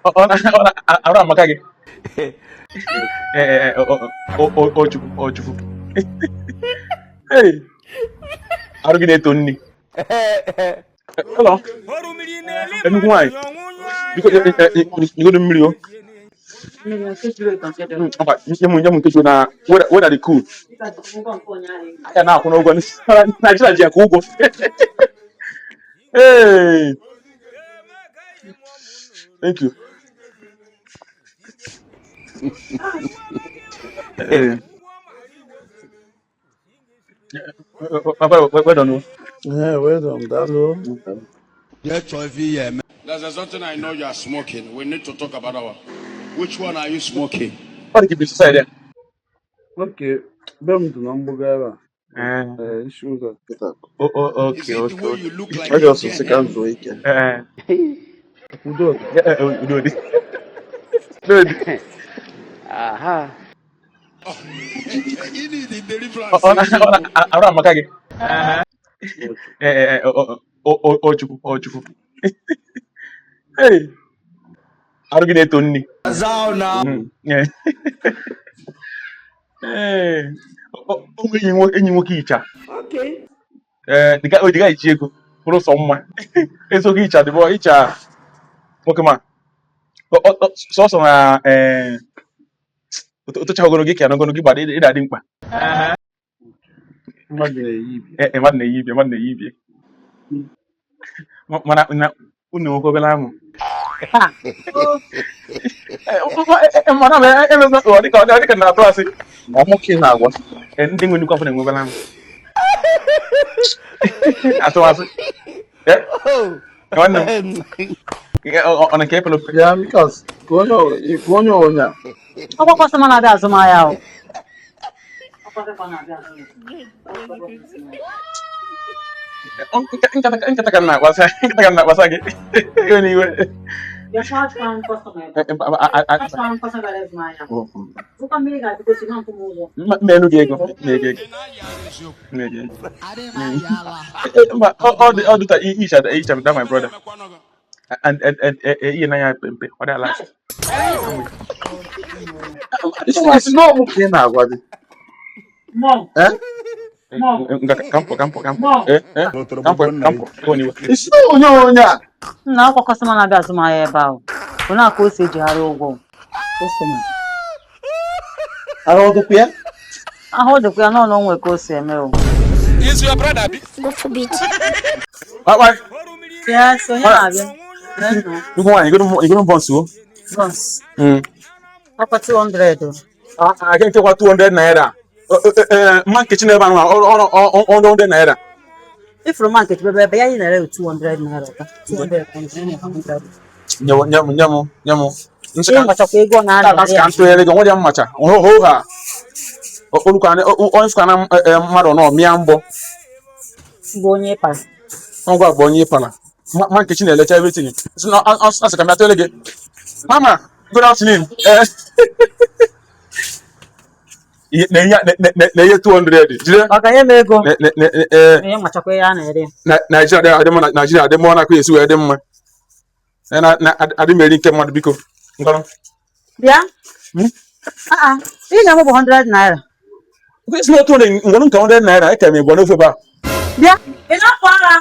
Ọ na arụ amaka gị. Ee, o Chukwu, o Chukwu. Ee, arụ gị na-eto nni. Hello, nnukwu nwaanyị, biko, nyegodu mmiri o. Mba, nye m nkechi na weather dị cool. Ya na-akwụ n'ụgwọ. Naijiria ji akwụ ụgwọ. Hey, thank you. Hey. Papa, well done o. Yeah, well done, daalụ. There's something I know you are smoking. We need to talk about our. Which one are you smoking? Ọ dị ka ibi society a. Okay, be m dị na mgbago ebe a. Eh, Ee, isi ụzọ kịta. o Is okay, it the okay, way okay. you look like Ọ just Indian sị ka m hemp? zuo ike. Eh, Udo dị. eh, udo dị. Udo dị. You need the deliverance. Ọ na arụ amaka gị. Ee, o Chukwu, o Chukwu. Hey, arụ gị na-eto nni. Yeah. Ee, o nwere enyi nwoke icha. Ee, dịka o dịka eji ego bụrụ sọ mma. Eziokwu, icha dịbọ icha nwoke ma sọsọ na ee otocha ogologo ike na ogologo gbara ịda dị mkpa. Mmadụ na-eyi ibi. Ee, mmadụ na-eyi ibie, mmadụ na-eyi ibie. Mana na unu nwoke obere amụ. Mana emezina ọ dịka na-atụ asị. Ọ nwoke na-agwa. Ee, ndị nwe nnukwu afọ na-enwe obere amụ. Atụ asị. Ee, nwanne m, ọ na nke epele ope. Bịa, Mikas, ka onye ka onye onye a. Ọkwa customer na-abịa azụmahịa ahụ. Nkata ka m na-akpasa, nkata ka m na-akpasa gị. Iwe na iwe. Mma enu gị ego, mma ego ego, mma ego ego. Mba, ọ dị ta icha icha that my brother. And ihe n'anya mpe ọ dị ala. Isi na ọ bụ ka ị na-agwa dị. Eh? Ka m pụ, ka m pụ, ka m pụ. Eh, eh, ka m pụ, ka m pụ. Iwe na iwe. Isi na onye onye a. Nna, akwa customer na-abịa azụmahịa ebe ahụ. Ọ na-aka o si ejigharị ụgwọ. Customer. Ahụ ọ dịkwa ya? Ahụ dịkwa ya nọ na onwe ka o si eme o. Is your brother? Bye bye. Yes, onye na-abịa? Nnukwu nwaanyị, igoro mbọ nsuo. Bọs. Ọkwa 200 o. Ah, nke nkekwa 200 naira. Mma Nkechi na ebe ahụ ọrụ 100 naira. Ifuru ma Nkechi bebe ebe ya yi na-ere 200 naira ọka. 200 naira. Nye m, nye m, nye m, nye m. Nsị Ihe ka machakwa ego ọ na-ana ka ka ntụgharị gị nwere mmacha. Ho ho ha. Olukwa onye fụkwa na mmadụ nọ mịa mbọ. Bụ onye ịpa. Ngwa bụ onye ịpala. Ma Nkechi na-elecha everything. Sị na ọ sị ka m bịa tụnyere gị. Mama, good afternoon. Na ihe 200 jide. Ọ ga-enye m ego. Na Ihe machakwa ihe a na-ere. Naijiria adị mma, Naijiria adị mma, ọ na-akụ esi wee dị mma. Na adị m eri nke mmadụ, biko. Ngwanụ. Bịa. Hmm? Ah ah. Ihe na-eme bụ 100 naira. Isi na otu ngwanụ nke 100 naira eke m ịbụ n'ofe ebe a. Bịa. Ị na-apụ ara?